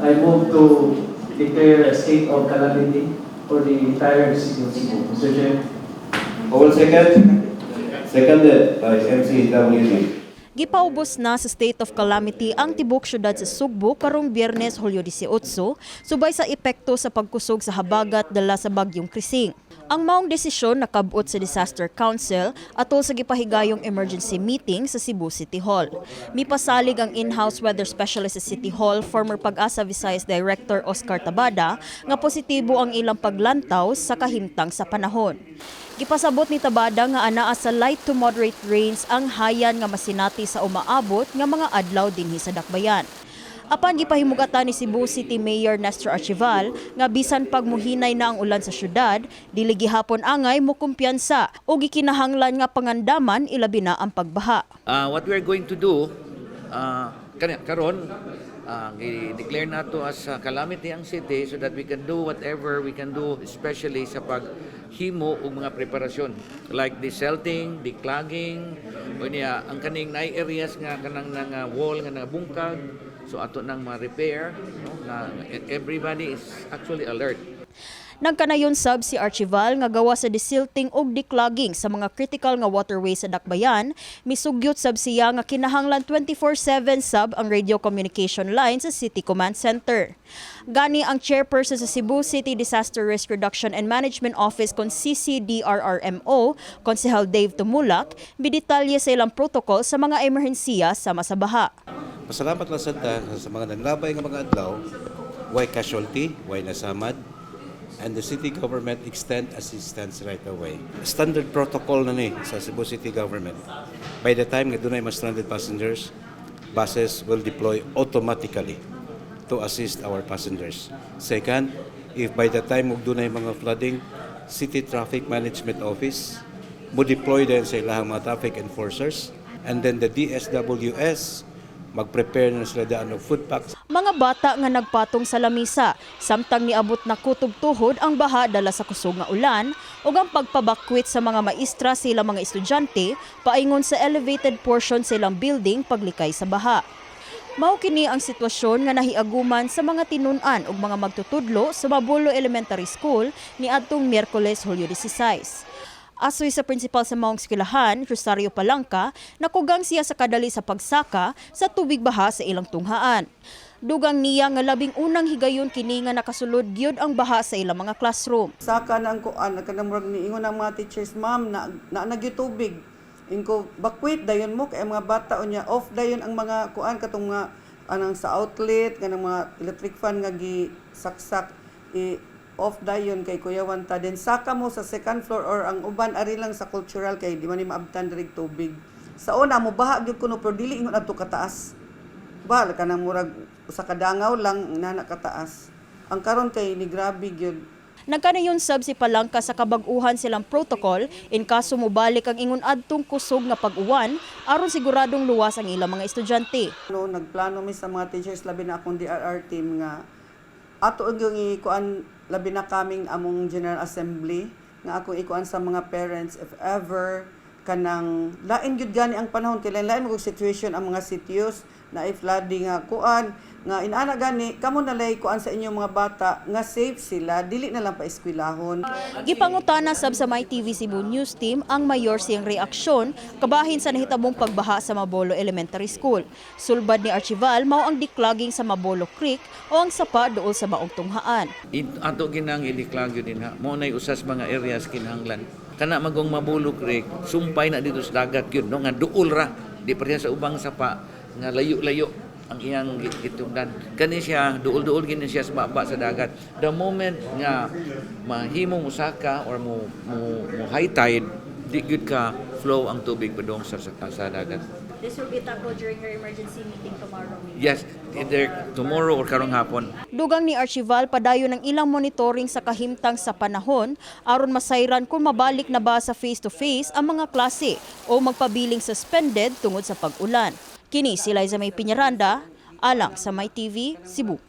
I move to declare a state of calamity for the entire city of Cebu. Mr. Chair. All second? Seconded by MCWD. Gipaubos na sa state of calamity ang tibok syudad sa Sugbo karong Biyernes, Hulyo 18, subay sa epekto sa pagkusog sa habagat dala sa bagyong Crising. Ang maong desisyon nakab-ot sa Disaster Council atol sa gipahigayong emergency meeting sa Cebu City Hall. Mipasalig ang in-house weather specialist sa City Hall, former Pag-asa Visayas Director Oscar Tabada, nga positibo ang ilang paglantaw sa kahimtang sa panahon. Gipasabot ni Tabada nga anaa sa light to moderate rains ang hayan nga masinati sa umaabot nga mga adlaw dinhi sa Dakbayan. Apan gipahimugatan ni Cebu City Mayor Nestor Archival nga bisan pag muhinay na ang ulan sa syudad, dili gihapon angay mukumpiyansa o gikinahanglan nga pangandaman, ilabi na ang pagbaha. What we are going to do, karon, i-declare nato as calamity ang city so that we can do whatever we can do, especially sa paghimo og mga preparasyon like desilting, declogging, o niya, ang kaning naay areas nga kanang nga wall nga nabungkag, so ato nang ma-repair, no, na everybody is actually alert. Nagkanayon sab si Archival nga gawa sa desilting ug declogging sa mga critical nga waterway sa Dakbayan, misugyot sab siya nga kinahanglan 24/7 sab ang radio communication line sa City Command Center. Gani ang chairperson sa Cebu City Disaster Risk Reduction and Management Office kon CCDRRMO, Konsehal Dave Tumulak, midetalye sa ilang protocol sa mga emerhensiya sama sa baha. Pasalamat lang sad ta sa mga nanglabay nga mga adlaw, way casualty, way nasamad, and the city government extend assistance right away. Standard protocol na ni sa Cebu City Government. By the time nga dunay mas stranded passengers, buses will deploy automatically to assist our passengers. Second, if by the time ug dunay mga flooding, City Traffic Management Office mo deploy din sa ilahang mga traffic enforcers, and then the DSWS mag-prepare na sila daan og food packs. Mga bata nga nagpatong sa lamisa samtang niabot na kutob tuhod ang baha dala sa kusog nga ulan ug ang pagpabakwit sa mga maestra sa ilang mga estudyante paingon sa elevated portion sa ilang building paglikay sa baha. Mao kini ang sitwasyon nga nahiaguman sa mga tinun-an ug mga magtutudlo sa Mabolo Elementary School niadtong Miyerkules, Hulyo 16. Asoy sa principal sa maong eskwelahan, Rosario Palangka, nakugang siya sa kadali sa pagsaka sa tubig baha sa ilang tunghaan. Dugang niya nga labing unang higayon kini nga nakasulod gyud ang baha sa ilang mga classroom. Saka na ang kuan, kanang murag niingon ang mga teachers, "Ma'am, na nagyud tubig." Inko, "Bakwit dayon mo kay ang mga bata." Unya off dayon ang mga kuan, katong mga anang sa outlet, kanang mga electric fan nga gi saksak, i off dayon kay kuyawan ta. Then saka mo sa second floor or ang uban ari lang sa cultural kay di man ni maabtan diri tubig. Sa una mo baha gyud kuno, pero dili ingon adto kataas. Baha kanang murag usa ka dangaw lang nana kataas. Ang karon kay ni grabe gyud. Nagkanayon sab si Palangka sa kabag-uhan silang protocol in kaso mobalik ang ingon adtong kusog nga pag-uwan aron siguradong luwas ang ilang mga estudyante. No, nagplano mi sa mga teachers, labi na akong DRR team, nga ato ang yung ikuan, labi na kaming among General Assembly, nga akong ikuan sa mga parents, if ever kanang lain gyud gani ang panahon kay lain mo situation ang mga sitios na flooding nga kuan nga inana, gani kamo na lay kuan sa inyong mga bata nga safe sila, dili na lang pa eskwelahon. Gipangutana sab sa My TV Cebu News Team ang mayor siyang reaksyon kabahin sa nahitabong pagbaha sa Mabolo Elementary School. Sulbad ni Archival, mao ang declogging sa Mabolo Creek o ang sapa duol sa maong tunghaan. Ato ginang i-declog yun din ha. Mo nay usas mga areas kinahanglan. Kana magong Mabolo Creek, sumpay na dito sa dagat yun, no, nga duol ra. Di pa sa ubang sapa nga layo-layo ang iyang gitungdan. Kani siya duol-duol gini siya sa baba sa dagat. The moment nga mahimo musaka or mo high tide, di gyud ka flow ang tubig padung sa dagat. This will be tackled during your emergency meeting tomorrow. Yes, either tomorrow or karong hapon. Dugang ni Archival, padayon ang ilang monitoring sa kahimtang sa panahon aron masayran kung mabalik na ba sa face-to-face ang mga klase o magpabiling suspended tungod sa pag-ulan. Kini si Liza May Piñaranda, alang sa My TV, Cebu.